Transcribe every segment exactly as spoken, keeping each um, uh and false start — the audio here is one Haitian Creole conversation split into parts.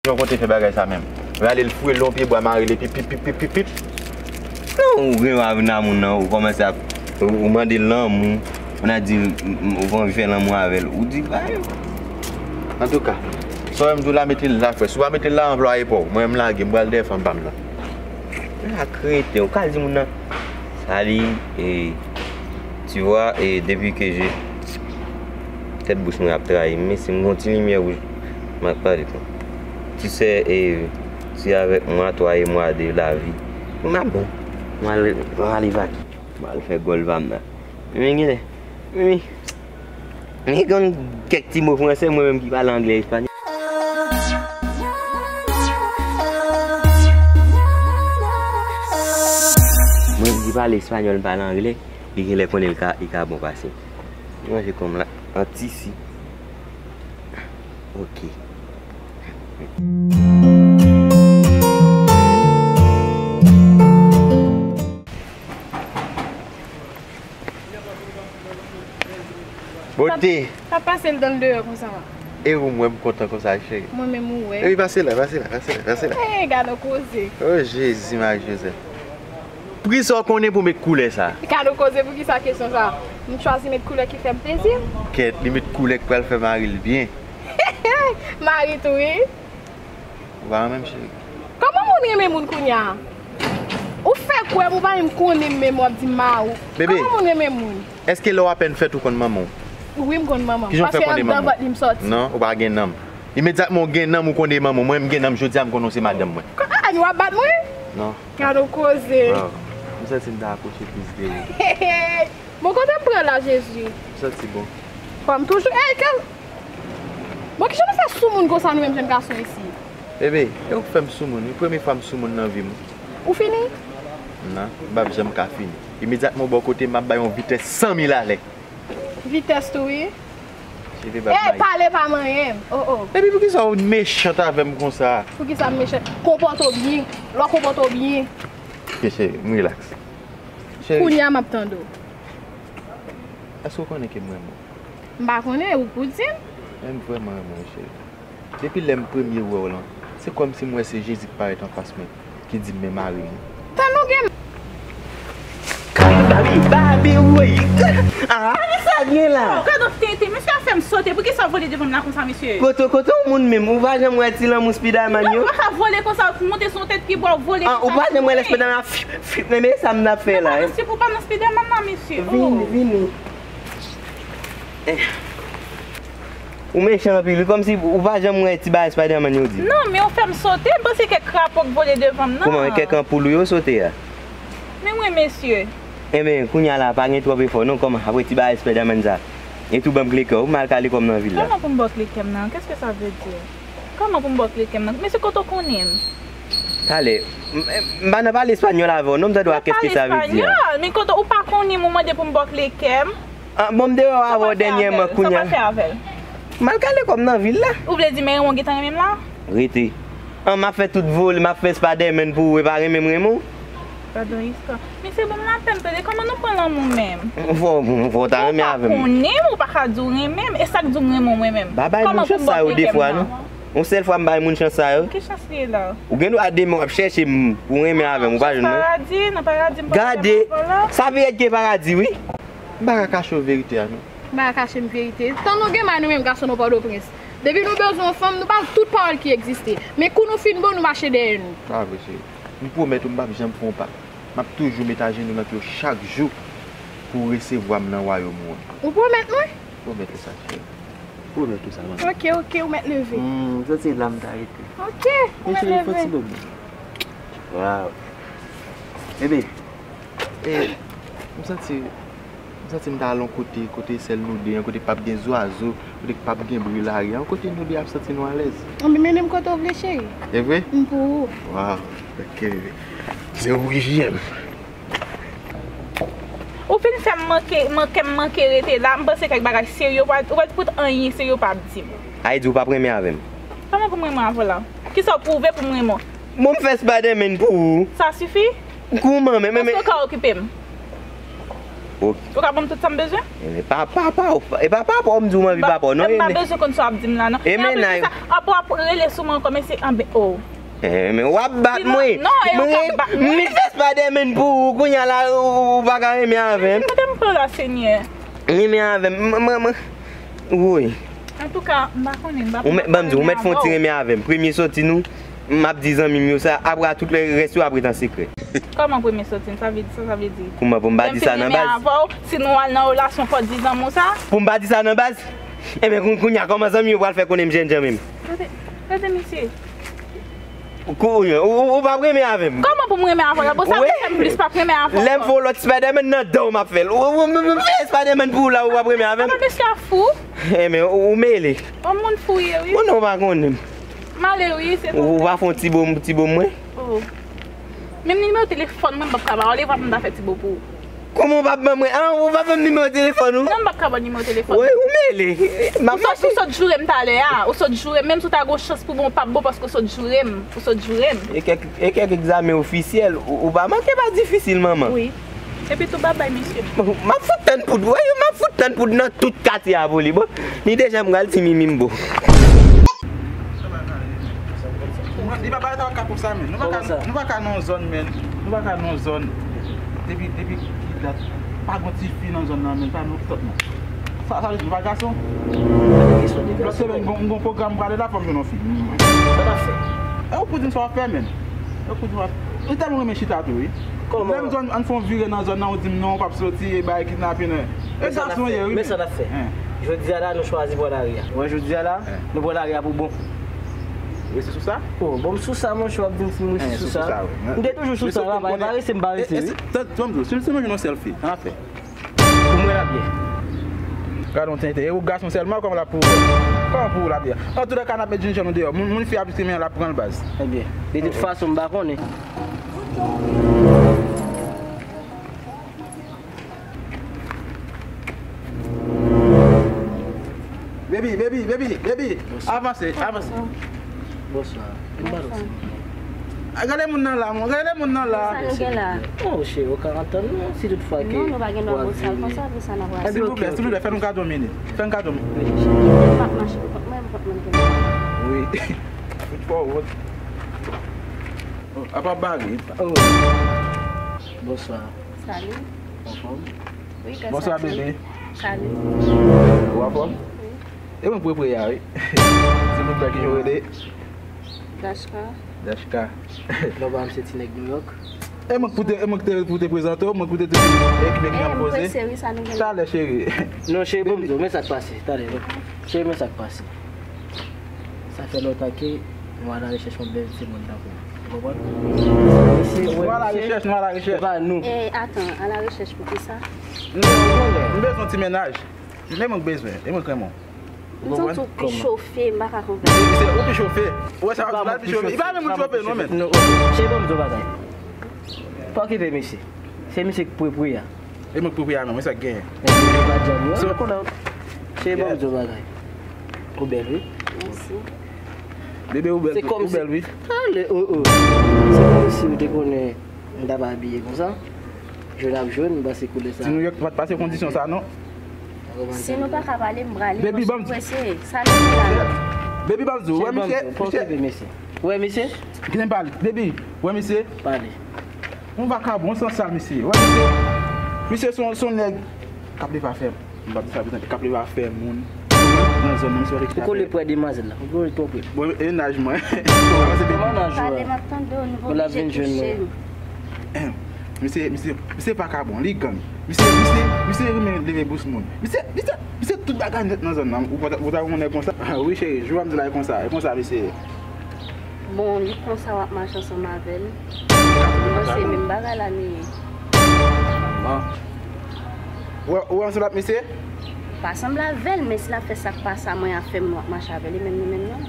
Jan w konte fè bagay sa menm? Rale l foure l yon pye bwa mare l epi pip, pip, pip, pip, pip. Non, ou gen dwa vin a moun nan, ou kòmanse ap, ou, ou mande l lanmou, ou nan di l, m, m, ou gen anvi fè lanmou avè l, ou di bay. Antouka, sa w wè m di w la, mete l la, frè. Si w pa mete l la, anplwaye pa w. Mwen, m lage, m pral dèyè fanm pa m nan. Lage rete, ou ka di moun nan, Sali, e, tu vois, e, depuis que je, tèt bouch mwen ap trayi m, men si m gon ti limyè wouj, m ap pale kon. Tu sais, e, c'est avec moi, toi et moi de la vie. M ap bon. M al, m al evakye. M al fè gòl pa m nan. Men genlè. Men, men gen kèk ti mo fransè, mwen menm ki pale anglè, espanyòl. Mwen ki pale espanyòl, m pale anglè, li genlè konnen li ka, li ka bon pase m. Mwen manje konm la, an tisi. Ok. Bote. Sa pase l dan l deyò konsa. E ou m wè m kontan konsa, cheri. Mwen menm ou wè. Epi pase la, pase la, pase la, pase la. Hey, gade yon koze. Oh, Jezi, Mari Jozèf. Poukisa w konnen pou met koulè sa? Gade yon koze, poukisa kesyon sa? M chwazi met koulè ki fè m plezi. Kèt, li met koulè k pral fè mari l byen. Mari tou, wi. Ou pa renmen m, cheri? Kòman moun renmen moun kounye a? Ou fè kwè m ou pa menm konnen m menm w ap di m mari w. Bebe, kòman moun renmen moun? Èske lè w apèn fèt ou konn manman w? Wi, m konn manman m. Kijan w fè konnen manman w? Paske anndan vant li m sòti. Non, ou pa gen nanm. Imedyatman w gen nanm, ou konnen manman w. Mwen, m gen nanm, jodi a m konnen w se madanm mwen. Ann, w ap bat mwen? Non. Gade yon koze. Waw. M santi m ta akouche plis de ou. Bon, kote m pran la, Jezi? M santi bon. Fò m toujou, ey, kè. Bon, kijan nou fè soumoun konsa nou menm jèn gason isi? Bebe, e ou k fè m soumoun, wi. Premye fwa m soumoun nan vi m. Ou fini? Non, m p ap janm ka fini. Imedyatman w bò kote m, m ap bay yon vitès san mil alè. Vitès tou, wi. Cheve bab. Ey, pale pa manyen m. Oh, oh. Epi poukisa w mechan avè m konsa? Poukisa m mechan? Konpòte w byen. Lè w konpòte w byen. Ok, cheri, m rilaks. Cheri. Kounye a m ap tande w. Èske w konnen ke m renmen w? M pa konnen, ou k pou di m. Men m vrèman renmen w, cheri. Depi lè m premye wè w lan, se kòmsi m wè se Jezi k parèt anfas mwen, ki di m men mari m. Tan nou gen. Babi, babi, woy. Ah, sa gen la? Oh, gade yon tenten. Mesye a fè m sote. Poukisa w vole devan m la konsa, mesye? Kote, kote w moun menm? Ou pa janm wè ti lanmou Spiderman yo? Non, ou pa ka vole konsa, monte sou yon tèt pye bwa, w vole konsa. Ah, ou pa janm wè lè Spiderman ap fip, fip, men, men sa m t ap fè la, eh. Mesye, pou pa nan Spiderman la, mesye. Vini, vini. Eh. Ou mechan anpil, wi, kòmsi ou pa janm wè ti bagay Spiderman yo di. Non, men ou fè m sote, m panse kèk krapo k vole devan m nan. Kòman, kèk anpoul ou yo sote a? Men wi, mesye. Enben, kounye a la, pa gen twòp efò, non, kòman, apre ti bagay Spiderman sa. E tou ban m kle kè w, m al kale kò m nan vil la. Kòman pou m ba w kle kè m nan? Qu'est-ce que ça veut dire? Kòman pou m ba w kle kè m nan? Mesye, kote w konnen m? Talè, m, m pa nan pale espanyòl avè w, non, m tande w a, qu'est-ce que ça veut dire? Nan pale espanyòl, men kote ou pa konnen m, ou mande pou m ba w kle kè m? Ah, bon, m te wè w avè w dènyèman, kounye a. Sa w pral fè avè l? M al kale kò m nan vil la. Ou vle di men ou gentan renmen m la? Rete. An, m ap fè tout vole, m ap fè Spiderman pou ou, e pa renmen m renmen w? Gadon istwa. Mesye, ban m lapèn, tande, kòman nou pran lanmou menm? Fò, fò w ta renmen avè m. Ou pa konnen m, ou pa ka di w renmen m, e sa k di w renmen w mwen menm? Pa bay moun chans sa yo de fwa, non. Yon sèl fwa m bay moun chans sa yo. Ki chans li ye la? Ou gen dwa demen w ap chèche m pou renmen avè m, ou pa jwenn mwen. Chans paradi, nan paradi m pa jwenn avè w la. Gade, sa vin èt gen paradi, wi. M pa ka kache w verite a, non. M pa ka kache m verite. Tan nou gen may nou menm gason nan Pòtoprens. Depi nou bezwen yon fanm, nou ba l tout pawòl ki egziste. Men kou nou fin bon, nou mache dèyè nou. Pa vre, cheri. M pwomèt ou m p ap janm fè yon pa. M ap toujou met ajenou m nan pye w chak jou pou w resevwa m nan wayòm ou an. Ou pwomèt mwen? Pwomèt ou sa, cheri. Pwomèt ou sa, manmi. Ok, ok, ou mèt leve. Hmm, m santi la m ta rete. Ok, ou mèt leve. Men cheri, fè ti domi. Waw. Bebe, eh, m santi, m santi m ta al yon kote, kote sèl nou de, yon kote k p ap gen zwazo, kote k p ap gen bri lari, yon kote nou de ap santi nou alèz. Anben, mennen m kote w vle, cheri. E vre? M pou ou. Waw, ok, bebe. Se ou ki fiye m. Ou fin fè m manke, manke, m manke rete la. M panse kèk bagay serye, ou pa, ou pa t fout anyen serye ou pa ap di m. Ayiti, ou p ap renmen avè m. Kòman pou m renmen avè w la? Kisa w pwouve pou m renmen w? Bon, m fè Spiderman pou ou. Sa sifi? Kouman, men, men, men. Èske w ka okipe m? Ou ka ban m tout sa m bezwen? Enben, pa, pa, pa, e pa papa w m di w m anvi papa w, non, Ene. M pa bezwen konn sa w ap di m la, non. E mennaj. Apre sa, apre w ap rele sou mwen ankò, mesye, anben, oh. Enben, w ap bat mwen. Non, e ou k ap bat mwen. M vin fè Spiderman pou ou, kounye a la, ou, ou pa ka renmen avè m. Kote m pran la, Senyè? Renmen avè m, mwen, mwen, woy. Antouka, m pa konnen, m pa konnen. Ou mèt, ban m di, ou mèt fè yon ti renmen avè m. Premye soti nou, m ap di zanmi m yo sa, apre a tout lè rès yo ap ret an sekrè. Kòman premye soti n, sa vle di, sa, sa vle di? Kouman pou m pa di sa nan baz? Lè m fin renmen avè w, si nou al nan relasyon, fò w di zanmi w sa? Pou m pa di sa nan baz? Enben, koun-, kounye a, kòman zanmi yo pral fè konnen m jènjan menm? Gade, gade misye. Ou, ou, ou, ou p ap renmen avè m. Kòman pou m renmen avè w? Bon, sa vin fè m plis p ap renmen avè w. Lè m fè yon lòt Spiderman nan dan w m ap fè l. Ou, ou, ou, ou fè Spiderman pou ou la, ou p ap renmen avè m. Apa mesye a fou? Enben, ou, ou mele. Yon moun fou ye, wi. Bon, non, ou pa konnen m. M ale wi, se bon. Ou pa fè yon ti bo m, ti bo m mwen? Oh. Menm nimewo telefòn mwen m p ap ka ba w li, w ap m ta fè ti bo pou ou. Kòman w p ap ban mwen? Ah, ou p ap ban m nimewo telefòn ou? Non, m p ap ka ba w nimewo telefòn. Woy, ou mele. Ou sot, ou sot joure m talè a. Ou sot joure m, menm si w ta gen yon chans pou bon, w p ap bon paske w sot joure m. Ou sot joure m. E kèk, e kèk egzamen ofisyèl, ou, ou pa manke pa difisil, manman. Wi. Epi tou babay, mesye. M ap fout tann poud, woy, m ap fout tann poud nan tout katye a pou li. Bon, li deja m pral ti mimi m bo. Li pa bay ta ka konsa, men. Nou pa ka, nou pa ka nan yon zòn, men. Nou pa ka nan yon zòn. Depi, depi ki dat, pa gon ti fi nan zòn nan, men. Pa nou ki tòt, non. Sa, sa vle di nou pa gason. Lòt semèn, m gon, m gon pwogram prale la, fò m jwenn yon fi. Sa n ap fè? E ou pou di m sa w ap fè, men. E ou pou di m w ap, ou tèlman renmen chita tou, wi. Kòman? Lè m di w ann fè yon vire nan zòn nan, ou di m non, w p ap soti, e bay kidnapin, e gason ye, wi. Men sa n ap fè. Jodi a la, nou chwazi bò lari a. Ou wè jodi a la, nou bò lari a pou bon. Rete sou sa? Oh, bon, m sou sa, monchè, w ap di m si m rete sou sa. M te toujou sou sa, la, pa parese, m parese, wi. Tann, tann, si m jwenn yon sèl fi, sa n ap fè? Pou mwen, l ap byen. Gade yon tenten. E ou gason sèlman, kòman l ap pou ou? Kòman pou ou l ap byen? Antoulèka, n ap met jenjanm nou deyò. Moun, moun fi ap esprime an, l ap pran l baz. Ebyen, de tout fason, m pa konnen. Baby, baby, baby, baby. Avanse, avanse. Bonswa. Vin ba nou ti manje. Ah, gade moun nan la, mon. Gade moun nan la. Sa nou gen la? Oh, cheri, ou ka antann nou si tout fwa ke... Non, nou pa gen dwa bout sal konsa, pou sa n ap rale. Silvouplè, silvouplè, fè nou kado yon minit. Fè n kado yon minit. M p ap mache, m p ap, mwen, m p ap menm gen. Wi. Fout fò wòt. Oh, apa bari. Oh. Bonswa. Salut. Anfòm? Wi, grâce à Dieu. Bonswa, bebe. Salut. Ou anfòm? Wi. E mwen prepre a, wi. Silvouplè, kijan w rele? Dashka. Dashka. Non, pa m se ti nèg New York. E mwen k pou te, e mwen k te pou te prezante w, mwen k pou te di w ki nèg ki ap poze. Talè, cheri. Non, cheri, bon, m di w, men sa k pase. Talè, non. Cheri, men sa k pase. Sa fè lontan ke nou alarechèch yon bèl timoun tankou w. Ou konprann? Mesye, nou alarechèch, nou alarechèch. E pa nou. E, atan, alarechèch pou kisa? Non, m bezwen yon ti mennaj. Men mwen k bezwen, e mwen k renmen w. M santi w pi chofe, m pa ka konprann. Misye, ou pi chofe. Ou wè sa w ap di la, l pi chofe. Li pa menm moun chofe, non, men. Non, ok. Cheri, ban m di w bagay. Pa okipe misye. Se misye k prepre a. E mwen k prepre a, men, mwen sa k genyen. Men misye pa djanm, non, konnen. Cheri, ban m di w bagay. Ou bèl, wi. Mèsi. Bebe, ou bèl, ou bèl, wi. Ale, oh, oh. Se kòmsi ou te konnen. M t ap abiye konsa. Jwenn ap jwenn, m panse koulè sa. Ti Nouyòk pa t pase kondisyon sa, non. Si nou pa ka pale, m prale, mwen sou prese. Sa nou gen la, non? Baby, ban m di w, wè misye, misye. Wè misye? Kite m pale. Baby, wè misye. Pale. Yon vakabon, yon sansal, misye. Wè misye. Misye se yon, se yon nèg k ap leve afè. M p ap di sa, prezante k ap leve afè moun. Nan zòn nan, misye pa te... Ou kole prè demwazèl la, ou kole twò prè. Bon, e naj mwen. Kòman naj ou a? Pale, m ap tande w, nou pa oblije touche m. Misye, misye, misye vakabon, li gang. Misye, misye, misye renmen leve bous moun. Misye, misye, misye tout bagay nèt nan zòn nan. Ou pa, ou ta wè yon nèg konsa? Ah, wi, cheri, jou a m di la, e konsa, e konsa misye ye. Bon, li konsa w ap mache ansanm avè l. M panse menm bagay la nou ye. Bon. Ou, ou ansanm ak misye? Pa sanble avè l, men si l ap fè sa k pa sa, mwen ap fè m, nou ap mache avè li menm, nou menm non.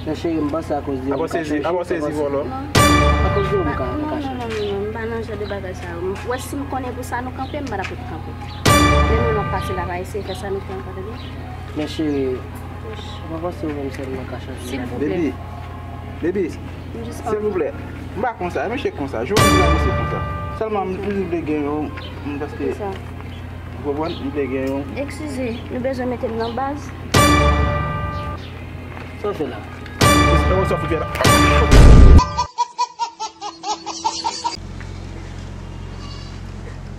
Men cheri, m panse akoz de ou m ka chache. Akoz de ou m ka, m ka chache. Non, non, non, non, non, m pa nan jan de bagay sa yo. Ou wè si m konnen pou sa nou kanpe, m pa t ap ret kanpe. Men nou, n ap pase la, pa eseye fè sa nou fè ankò, tande? Men cheri, mwen panse ou menm sèlman ka chanje. Silvouplè. Baby, baby, silvouplè. M pa konsa, e mesye konsa. Jou a m di la, mesye konsa. Sèlman m toujou vle gen yo, m, paske, Kisa? Ou konprann? M vle gen yo. Eskize, nou bezwen mete m nan baz? Sa w fè la? Sa w fè la?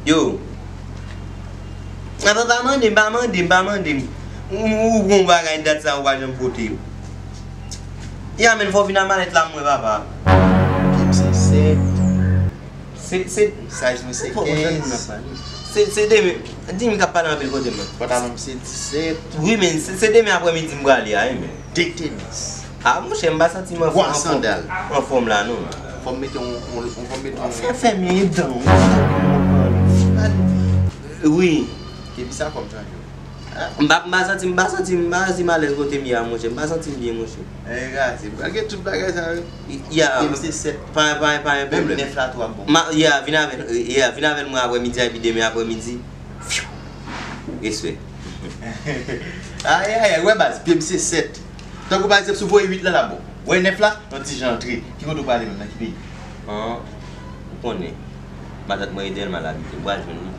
Yo. Apa, pa mande m, pa mande m, pa mande m. Ou, ou gon bagay dat sa ou pa janm pote yo. Ya men fò vin a malèt la mwen papa. Kim se sèt. Se, se, Size mwen se kenz. Se, se demen. Di m k ap pale anpil kote mwen. Pantalon m se disèt. Wi men se, se demen aprè midi m prale a wi men. Dek tenis. A monchè m pa santi m anfòm. Bwa sandal. Anfòm la non. Fò m mete yon, yon, yon, fò m mete yon. Fè fèmen dan. Wi. Kebi sa kòm tranche. M pa, m pa santi, m pa santi, m pa santi m alèz kote m ye a monchè. M pa santi m byen monchè. E gaze. Malgre tout bagay sa yo. Ya. Kebi se sèt. Pa, pa, pa yon Menm pwoblèm. nèf la tou ap bon. Ma, ya, vin avè l, ya, vin avè l mwen aprè midi a epi demen aprè midi. Respè. Ay, ay, ay, wè baz, pye m se sèt. Tankou pa egzanp, si w voye uit la, l ap bon. Wè nèf la, yon ti jan antre. Ki kote w prale menm, nan ki peyi? An, ou konnen. Matant mwen Edelma l abite. M pral jwenn li.